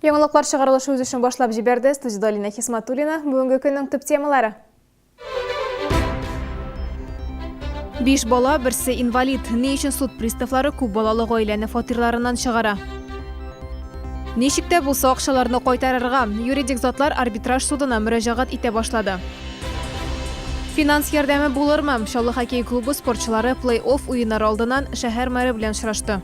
Яңалыклар чыгарылышы үз эшен башлап җибәрде. Студиядә Алина Хисматуллина. Бүгенге көннең төп темалары. Биш бала, берсе инвалид. Ни өчен суд приставлары күп балалы гаиләне фатирларыннан чыгара? Ничек тә булса акчаларны кайтарырга, юридик затлар арбитраж судына мөрәҗәгать итә башлады. Финанс ярдәме булырмы? Чаллы хоккей клубы спортчылары плей-офф уеннары алдыннан шәһәр мэры белән очрашты.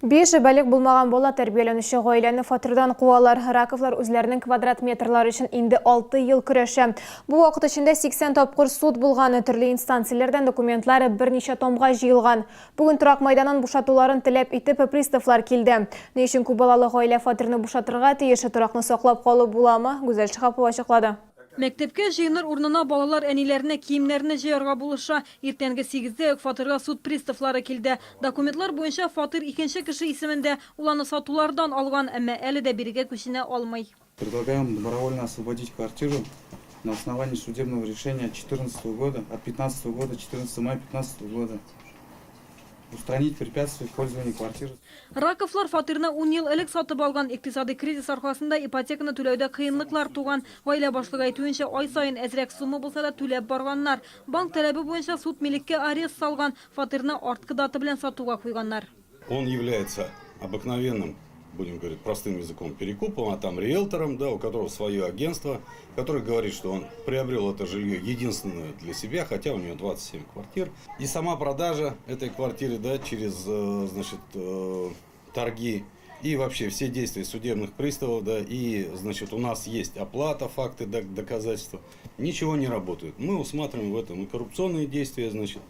Биш балигъ булмаган бала тәрбияләнүче гаиләне фатирдан куалар. Раковлар үзләренең квадрат метрлары өчен инде 6 ел көрәшә. Бу вакыт эчендә 80 тапкыр суд булган, төрле инстанцияләрдән документлар берничә томга җыелган. Бүген торак майданын бушатуларын теләп итеп, приставлар килде. Ни өчен күпбалалы гаилә фатирны бушатырга тиеш, торакны саклап калып буламы, Гүзәл Шиһапова ачыклады. Мәктәпкә җыеныр урынына балалар әниләренә киемнәрне җыярга булыша. Иртәнге сигездә үк фатирга суд приставлары килде. Документлар буенча фатир икенче кеше исемендә, ул аны сатулардан алган, әмма әле дә бирегә күченә алмый. Предлагаем добровольно освободить квартиру на основании судебного решения от четырнадцатого года, от пятнадцатого года, четырнадцатого мая пятнадцатого года. Устранить препятствия в пользовании квартиры. Раковлар фатирны ун ел элек сатып алган. Икътисадый кризис аркасында ипотеканы түләүдә кыенлыклар туган. Гаилә башлыгы әйтүенчә, ай саен әзрәк сумма булса да түләп барганнар. Банк таләбе буенча суд милеккә арест салган, фатирны арткы дата белән сатуга куйганнар. Он является обыкновенным, будем говорить простым языком, перекупом, а там риэлтором, да, у которого свое агентство, который говорит, что он приобрел это жилье единственное для себя, хотя у него 27 квартир. И сама продажа этой квартиры, да, через, значит, торги и вообще все действия судебных приставов, да, и, значит, у нас есть оплата, факты, доказательства, ничего не работает. Мы усматриваем в этом и коррупционные действия, значит,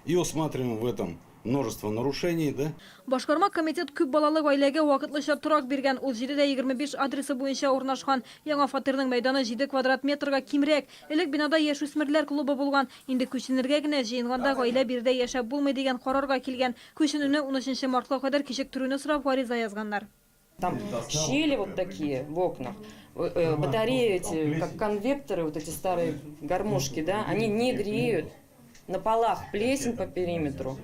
и усматриваем в этом множество нарушений, да. Башкарма комитет күп балалы гаиләгә вакытлыча торак биргән. Ул 7 дә 25 адресы буенча урнашкан. Яңа фатирның мәйданы 7 квадрат метрга кимрәк. Элек бинада яшүсмерләр клубы булган. Инде күченергә генә җыенганда гаилә биредә яшәп булмый дигән карарга килгән. Күченүне 13 мартка кадәр кичектерүне сорап гариза язганнар. Там щели вот такие в окнах, батареи эти, как конвекторы, вот эти старые гармошки, да, они не греют. На полах плесень по периметру.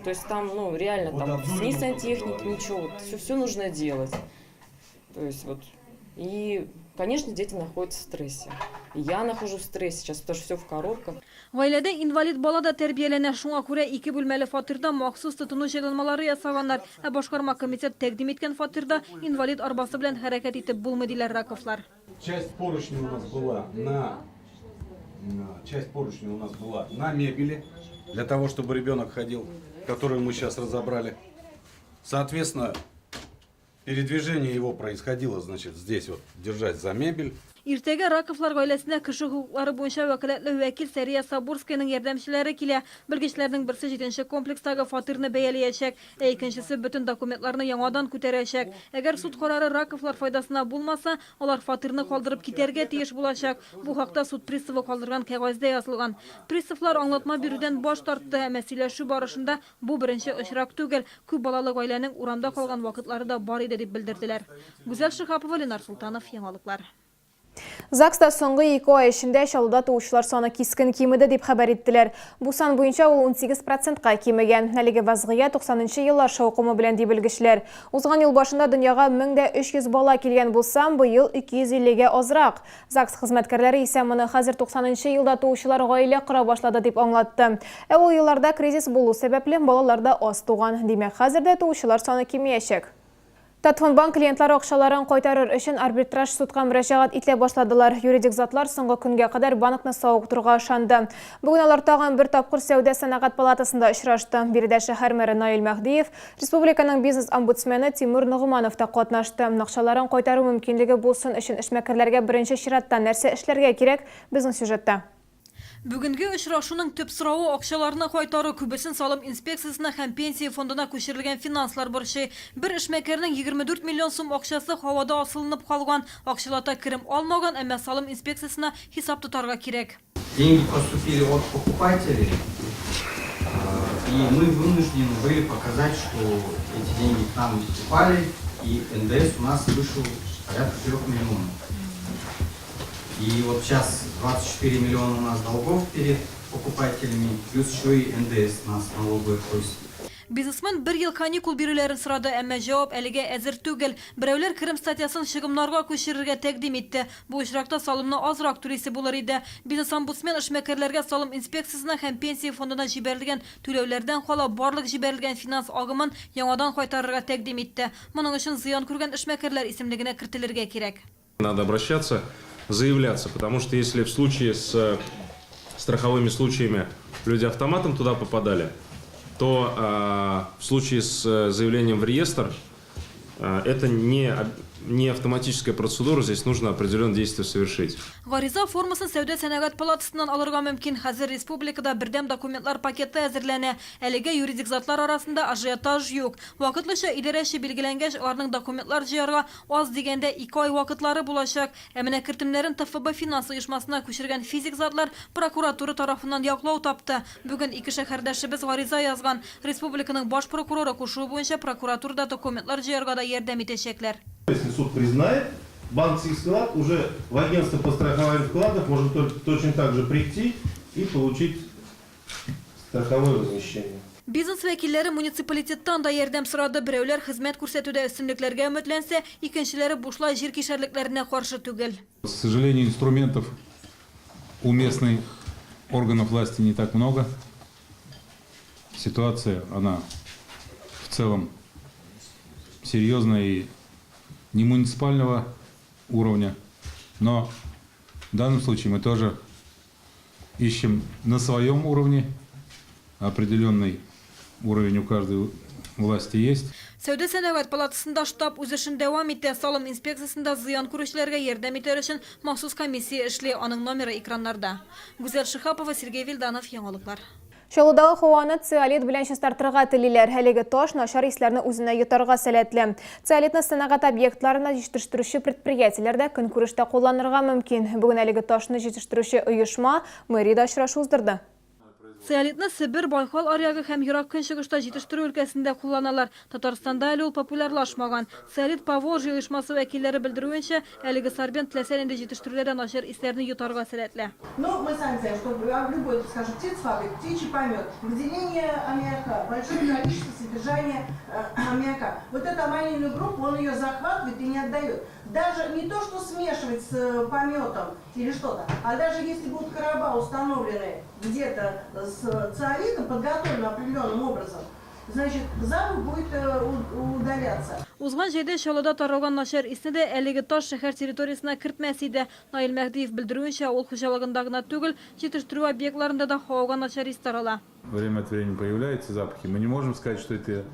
То есть там, ну, реально там ни сантехники, ничего, вот, все, все нужно делать. То есть вот, и, конечно, дети находятся в стрессе. И я нахожусь в стрессе сейчас, потому что все в коробках. Гаиләдә инвалид бала да тәрбияләнә. Шуңа күрә ике бүлмәле фатирда махсус тотыну җайланмалары ясаганнар. Ә башкарма комитет тәкъдим иткән фатирда инвалид арбасы белән хәрәкәт итеп булмый, диләр Раковлар. Часть поручня у нас была на мебели, для того, чтобы ребенок ходил, которую мы сейчас разобрали. Соответственно, передвижение его происходило, значит, здесь вот, держать за мебель. Иртәгә Раковлар гаиләсенә кеше хокуклары буенча вәкаләтле вәкил Сәрия Сабурскаяның ярдәмчеләре килә. Белгечләрнең берсе җиденче комплекстагы фатирны бәяләячәк, ә икенчесе бөтен документларны яңадан күтәрәчәк. Әгәр суд карары Раковлар файдасына булмаса, алар фатирны калдырып китәргә тиеш булачак. Бу хакта суд приставы калдырган кәгазьдә язылган. Приставлар аңлатма бирүдән баш тартты, әмма сөйләшү барышында бу беренче очрак түгел, күп балалы гаиләнең урамда калган вакытлары да бар иде дип белдерделәр. Гүзәл Шиһапова, Ленар Султанов, яңалыклар. ЗАГСта соңгы 2 ай эчендә Чаллыда туучылар саны кискен кимеде дип хәбәр иттеләр. Бу сан буенча ул 18 процентка кимегән. Әлеге вазгыять 90 еллар шаукымы белән ди белгечләр. Узган ел башында дөньяга 1300 бала килгән булса, быел 250гә азрак. ЗАГС хезмәткәрләре исә моны хәзер 90 елда туучылар гаилә кора башлады дип аңлатты. Ә ул елларда кризис булу сәбәпле балалар да аз туган. Димәк, хәзер дә туучылар саны кимиячәк. Татфондбанк клиентлары акчаларын кайтарыр өчен арбитраж судка мөрәҗәгать итә башладылар. Юридик затлар соңгы көнгә кадәр банкны савыктыруга ышанды. Бүген алар тагын бер тапкыр Сәүдә-сәнәгать палатасында очрашты. Биредә шәһәр мэры Наил Мәһдиев, республиканың бизнес-омбудсмены Тимур Ногманов та катнашты. Акчаларын кайтару мөмкинлеге булсын өчен эшмәкәрләргә беренче чиратта нәрсә эшләргә кирәк, безнең сюжетта. Бүгенге очрашуның төп соравы акчаларны кайтару, күбесен салым инспекциясенә һәм пенсия фондына күчерелгән финанслар борчый. Бер эшмәкәрнең 24 миллион сум акчасы һавада асылынып калган. Акчалата керем алмаган, әмма салым инспекциясенә хисап тотарга кирәк. Деньги поступили от покупателей, и мы вынуждены были показать, что эти деньги к нам поступали, и НДС у нас вышел порядка 3 миллионов. И вот сейчас 24 миллиона у нас долгов перед покупателями, плюс еще и НДС нас налоговая просит. Бизнесмен бер ел каникул бирүләрен сорады, әмма җавап әлегә әзер түгел. Берәүләр керем статьясын чыгымнарга күчерергә тәкъдим итте. Бу очракта салымны азрак түлисе булыр иде. Бизнес-омбудсмен эшмәкәрләргә салым инспекциясенә һәм Пенсия фондына җибәрелгән түләүләрдән кала барлык җибәрелгән финанс агымын яңадан кайтарырга тәкъдим итте. Моның өчен зыян күргән эшмәкәрләр исемлегенә кертелергә кирәк. Надо обращаться, заявляться, потому что если в случае с э, страховыми случаями люди автоматом туда попадали, то э, в случае с э, заявлением в реестр э, это не, не автоматическая процедура, здесь нужно определенное действие совершить. Гариза формасын Сәүдә-сәнәгать палатасыннан алырга мөмкин. Хәзер республикада бердәм документлар пакеты әзерләнә. Әлегә юридик затлар арасында ажиотаж юк. Вакытлыча идарәче билгеләнгәч, аларның документлар җыярга Аз дигәндә ике ай вакытлары булачак. Ә менә кертемнәрен ТФБ финанс оешмасына күчергән физик затлар прокуратура тарафыннан яклау тапты. Бүген ике шәһәрдәшебез гариза язган. Республиканың баш прокуроры кушуы буенча прокуратурада документлар җыярга да ярдәм итәчәкләр. Если суд признает, банковский вклад уже в агентство по страхованию вкладов можно точно так же прийти и получить страховое возмещение. Бизнес вәкилләре муниципалитеттан да ярдәм сорады. Берәүләр хезмәт күрсәтүдә өстенлекләргә өметләнсә, икенчеләре бушлай җир кишәрлекләренә каршы түгел. К сожалению, инструментов у местных органов власти не так много. Ситуация, она в целом серьезная и не муниципального уровня, но в данном случае мы тоже ищем на своем уровне, определенный уровень у каждой власти есть. Сәүдә-сәнәгать палатасында штаб үз эшен дәвам итә. Салым инспекциясендә зыян күрүчеләргә ярдәм итәр өчен махсус комиссия эшли. Аның номеры экраннарда. Гүзәл Шиһапова, Сергей Вильданов, Яңалыклар. Чаллыдагы һаваны цеолит белән чистартырга телиләр. Әлеге таш начар исләрне үзенә йотарга сәләтле. Цеолитны сәнәгать объектларында җитештерүче предприятиеләрдә көнкүрештә кулланырга мөмкин. Бүген әлеге ташны җитештерүче оешма мэриядә очрашу уздырды. Цеолитны Себер, Байкал аръягы һәм Ерак Көнчыгышта җитештерү өлкәсендә кулланалар. Татарстанда әле ул популярлашмаган. Цеолит Поволжье оешмасы вәкилләре белдерүенчә, әлеге сорбент теләсә нинди җитештерүдә дә начар исләрне йотарга сәләтле. Ну, мы сами знаем, что в любой, скажем, птицфабрик, птичий помет, выделение аммиака, большое количество содержания аммиака. Вот эту аммонийную группу он ее захватывает и не отдает. Даже не то, что смешивать с пометом или что-то, а даже если будут короба установлены где-то с цеолитом, подготовлены определенным образом, значит, запах будет удаляться. Узган җәйдә Чаллыда таралган начар исне дә әлеге таш шәһәр территориясенә кертмәс иде. Наил Мәһдиев белдерүенчә, авыл хуҗалыгында гына түгел, җитештерү объектларында да һавага начар ис тарала. Время от времени появляются запахи. Мы не можем сказать, что это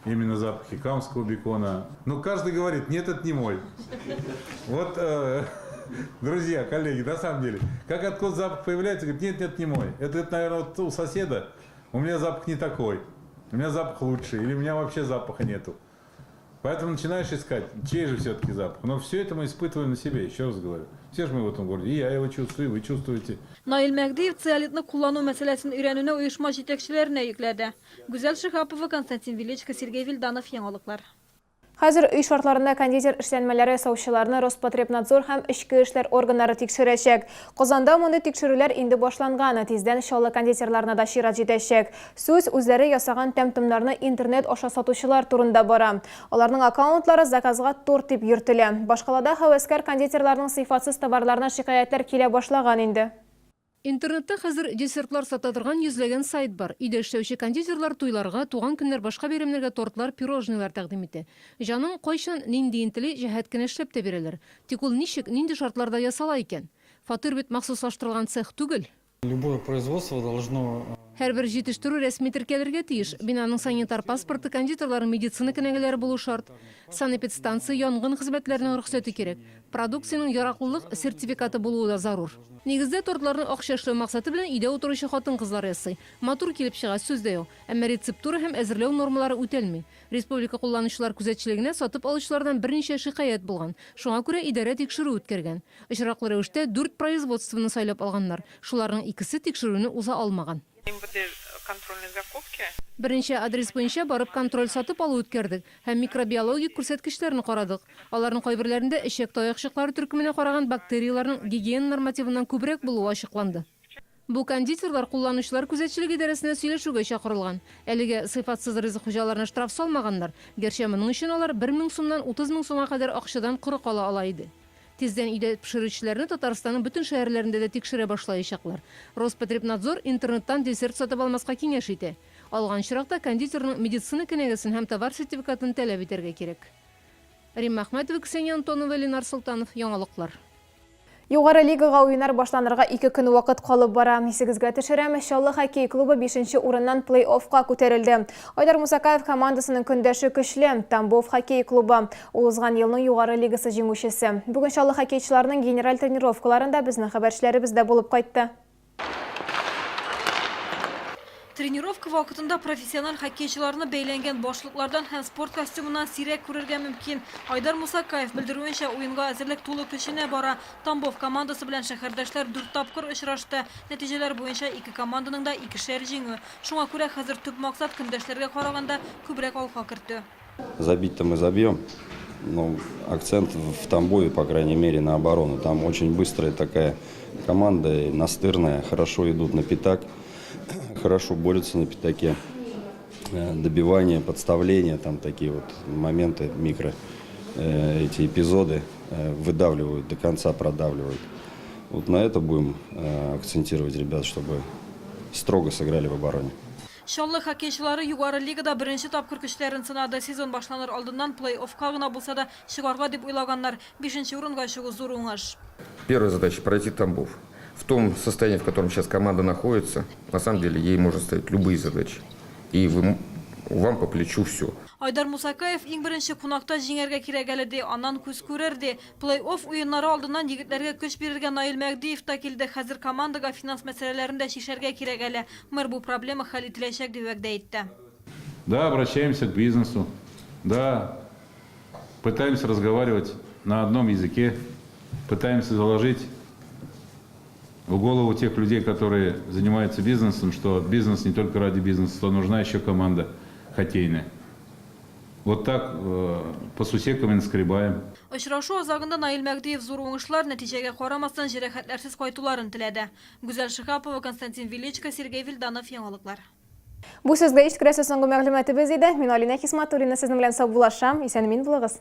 именно запахи камского бекона. Но каждый говорит, нет, это не мой. Вот, друзья, коллеги, на самом деле, как откуда запах появляется, говорит, нет, нет, не мой. Это, наверное, вот у соседа, у меня запах не такой, у меня запах лучше, или у меня вообще запаха нету. Поэтому начинаешь искать, чей же все-таки запах. Но все это мы испытываем на себе, еще раз говорю. Все же мы в этом городе. И я его чувствую, и вы чувствуете. Наил Мәһдиев цеолитны куллану мәсьәләсен өйрәнүне оешма җитәкчеләренә йөкләде. Гүзәл Шиһапова, Константин Величко, Сергей Вильданов, Яңалыклар. Хәзер өй шартларында кондитер эшләнмәләре ясаучыларны Роспотребнадзор һәм эчке эшләр органнары тикшерәчәк. Казанда мондый тикшерүләр инде башланган. Тиздән Чаллы кондитерларына да чират җитәчәк. Сүз үзләре ясаган тәм-томнарны интернет аша сатучылар турында бара. Аларның аккаунтлары заказга торт дип йөртелә. Башкалада һәвәскәр кондитерларның сыйфатсыз товарларына шикаятьләр килә башлаган инде. Интернетта хәзер десертлар сата торган йөзләгән сайт бар. Өйдә эшләүче кондитерлар туйларга, туган көннәр, башка бәйрәмнәргә тортлар, пирожныйлар тәкъдим итә. Җаның кайчан, ниндиен тели, җәһәт кенә эшләп тә бирәләр. Тик ул ничек, нинди шартларда ясала икән? Фатир бит махсуслаштырылган цех түгел. Любое производство должно. Һәрбер җитештерү рәсми теркәлергә тиеш. Бинаның санитар паспорты, кондитерларның медицина кенәгәләре булу шарт. Санэпидстанция, янгын хезмәтләренең рөхсәте кирәк. Продукциянең яраклылык сертификаты булуы да зарур. Нигездә тортларны акча эшләү максаты белән өйдә утыручы хатын-кызлар ясый. Матур килеп чыга, сүз дә юк. Әмма рецептура һәм әзерләү нормалары үтәлми. Республика кулланучылар күзәтчелегенә сатып алучылардан берничә шикаять булган. Шуңа күрә идарә тикшерү үткәргән. Очраклы рәвештә дүрт производствоны сайлап алганнар. Шуларның икесе тикшерүне уза алмаган. Берничә адрес буенча барып контроль сатып алу үткәрдек һәм микробиологик күрсәткечләрне карадык. Аларның кайберләрендә эчәк таякчыклары төркеменә караган бактерияләрнең гигиена нормативыннан күбрәк булуы ачыкланды. Бу кондитерлар кулланучылар күзәтчелеге идарәсенә сөйләшүгә чакырылган. Әлегә сыйфатсыз ризык хуҗаларына штраф салмаганнар, гәрчә моның өчен алар 1000 сумнан 30 мең сумга кадәр акчадан коры кала ала иде. Тиздән өйдә пешерүчеләрне Татарстанның бөтен шәһәрләрендә дә тикшерә башлаячаклар. Роспотребнадзор интернеттан десерт сатып алмаска киңәш итә. Алган очракта кондитерның медицина кенәгәсен һәм товар сертификатын таләп итәргә кирәк. Римма Әхмәтова, Ксения Антонова, Ленар Солтанов, Яңалыклар. Югары лигага уеннар башланырга ике көн вакыт калып бара. Исегезгә төшерәм, Чаллы хоккей клубы бишенче урыннан плей-оффка күтәрелде. Айдар Мусакаев командасының көндәше көчле, Тамбов хоккей клубы. Ул узган елның югары лигасы җиңүчесе. Бүген Чаллы хоккейчыларының генераль тренировкаларында безнең хәбәрчеләребез дә булып кайтты. Тренировка вакытында профессиональ хоккейчыларны бәйләнгән башлыклардан һәм спорт костюмыннан сирәк күрергә мөмкин. Айдар Мусакаев белдерүенчә, уенга әзерлек тулы көченә бара. Тамбов командасы белән шәһәрдәшләр дүрт тапкыр очрашты. Нәтиҗәләр буенча ике команданың да икешәр җиңү. Шуңа күрә хәзер төп максат, көндәшләргә караганда күбрәк алка кертү. Забить-то мы забьем, но акцент в Тамбове, по крайней мере, на оборону. Там очень быстрая такая команда, настырная, хорошо идут на пятак, хорошо борются на пятаке. Э, добивание, подставление, там такие вот моменты, микро, э, эти эпизоды э, выдавливают, до конца продавливают. Вот на это будем акцентировать ребят, чтобы строго сыграли в обороне. Чаллы хоккейчылары югары лигада беренче тапкыр көчләрен сынады. Сезон башланыр алдыннан плей-оффка гына булса да чыгарга дип уйлаганнар. Бишенче урынга чыгу зур уңыш. Первая задача пройти Тамбов. В том состоянии, в котором сейчас команда находится, на самом деле ей можно ставить любые задачи. И вы, вам по плечу все. Айдар Мусакаев иң беренче кунакта җиңәргә кирәк әле ди, аннан күз күрер ди. Плей-офф уеннары алдыннан егетләргә көч бирергә Наил Мәһдиев та килде. Хәзер командага финанс мәсьәләләрен дә чишәргә кирәк әле. Мэр бу проблема хәл ителәчәк дип вәгъдә итте. Да, обращаемся к бизнесу, да, пытаемся разговаривать на одном языке, пытаемся заложить в голову тех людей, которые занимаются бизнесом, что бизнес не только ради бизнеса, что нужна еще команда хоккейная. Вот так э, по сусекам и наскребаем. Очрашу азагында Наил Мәһдиев зур уңышлар, нәтиҗәгә карамастан, җәрәхәтләрсез кайтуларын теләде. Гүзәл Шиһапова, Константин Величко, Сергей Вильданов, Яңалыклар. Бу сезгә ишеттерәсе соңгы мәгълүматыбыз иде. Мин Алинә Хисматуллина сезнең белән саубуллашам. Исән-имин булыгыз.